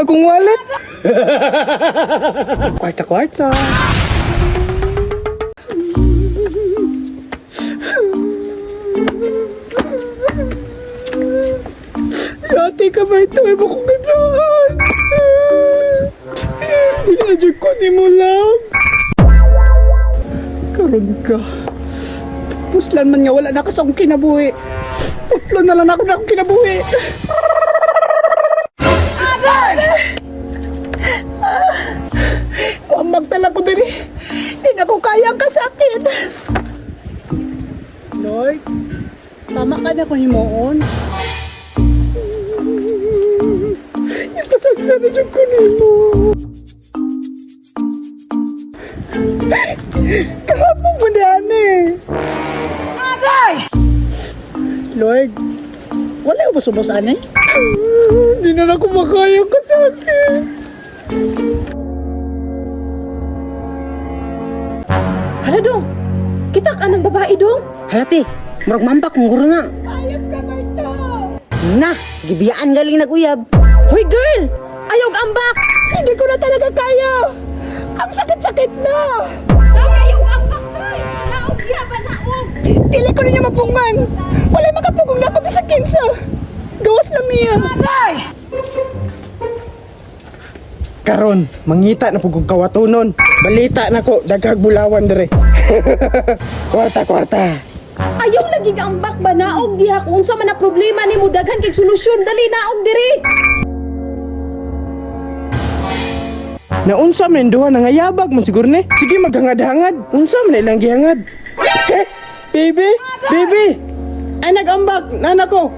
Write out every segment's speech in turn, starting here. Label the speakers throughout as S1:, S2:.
S1: Akong wallet! Kwarta, kwarta. Yati ka ba ito? Iba kong ginahan. Hindi na dyan ko ni mo lang. Karon ka. Puslan man nga wala na ka sa akong kinabuhi. Putlo na lang ako na akong kinabuhi. Wambag talaga ko diri. Hindi na ko kaya ang kasakit. Lord, tama ka na kung himuon. Ipasagsa na dyan ko nimo. Kahapon mo na eh. Lord, wala ko ba sumusan eh? Hindi na ako makaya kasakit.
S2: Hala dong. Kita ka ng babae dong.
S3: Hala te, murag mambak kung guro na.
S1: Ayop ka, Marta!
S3: Na, gibiyaan galing naguyab.
S2: Hoy girl, ayaw ambak.
S1: Hindi ko na talaga kaya! Ang sakit-sakit na!
S2: Dong, ayaw ambak girl. Naog diha ba naog?
S1: Dili ko ninyo mapungan! Wala makapugong na ako bisag kinsa! Gawas lang niya!
S4: Karon, mangita na pugog kawatunon. Balita na ko, daghag bulawan dire. Kwarta, kwarta.
S2: Ayaw lagi ambak ba naog diha kung unsa man na problema nimo daghan kay solusyon dali naog diri.
S4: Naunsa man duha na ngayabag man siguro ni. Sige maghangad-hangad. Unsa man ilang gihangad? Eh, baby, baby. Ay nagambak, nana ko.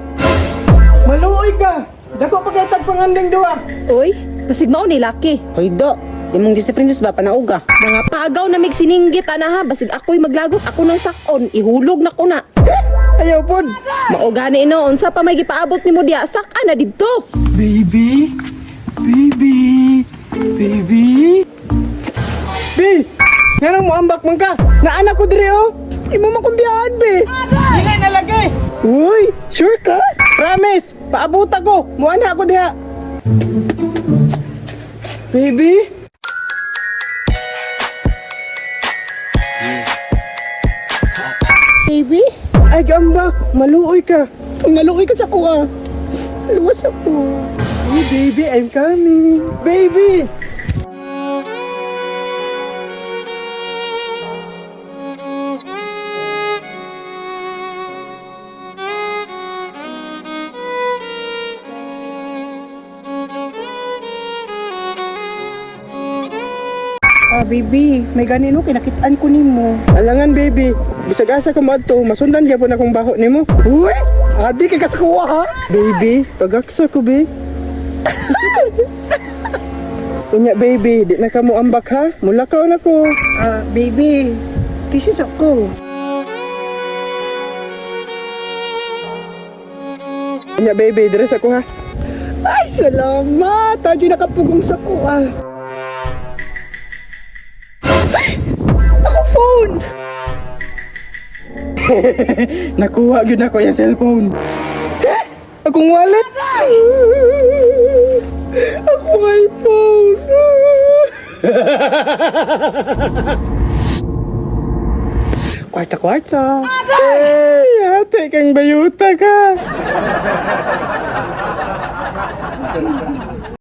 S4: Maluoy ka. Dako pa kay tag panganding duha.
S2: Oy, basig mao ni laki.
S3: Hoy do, imong Disney princess ba panauga?
S2: Mga pagaw na mig sininggit ana ha, basig ako'y maglagot ako ng sakon, ihulog na ko na.
S4: Ayaw pod.
S2: Mao gani no, unsa pa may gipaabot nimo diha, sak na didto.
S4: Baby, baby, baby. Bi, nganong moambak man ka? Naana ko dire oh.
S1: Imo makumbiyaan, be!
S4: Dili na lagi.
S1: Uy, sure ka?
S4: Promise, paabot ako. Muana ako diha. Baby?
S1: Baby,
S4: Ay, gambak. Maluoy ka.
S1: kung naluoy ka sa kuha, luwas ako.
S4: Hey, baby, I'm coming. Baby!
S1: Ah, baby, may ganino kinakitaan ko nimo.
S4: Alangan, baby. Bisag asa ka mo adto, masundan gyapon akong baho nimo.
S1: Uy, adi kay ka sa kuha ha?
S4: Baby, pagaksa ko, be. Unya, baby, di na ka mo ambak ha? Mulakaw na ko.
S1: Ah, baby, kisses ako.
S4: Unya, baby, dress ako ha.
S1: Ay, salamat! Tayo nakapugong sa kuha. Ay, ako phone!
S4: Nakuha gyud nako yung cellphone. Eh, akong wallet.
S1: Ako iPhone! Kwarta, kwarta.
S4: Ay, ate kang bayuta ka.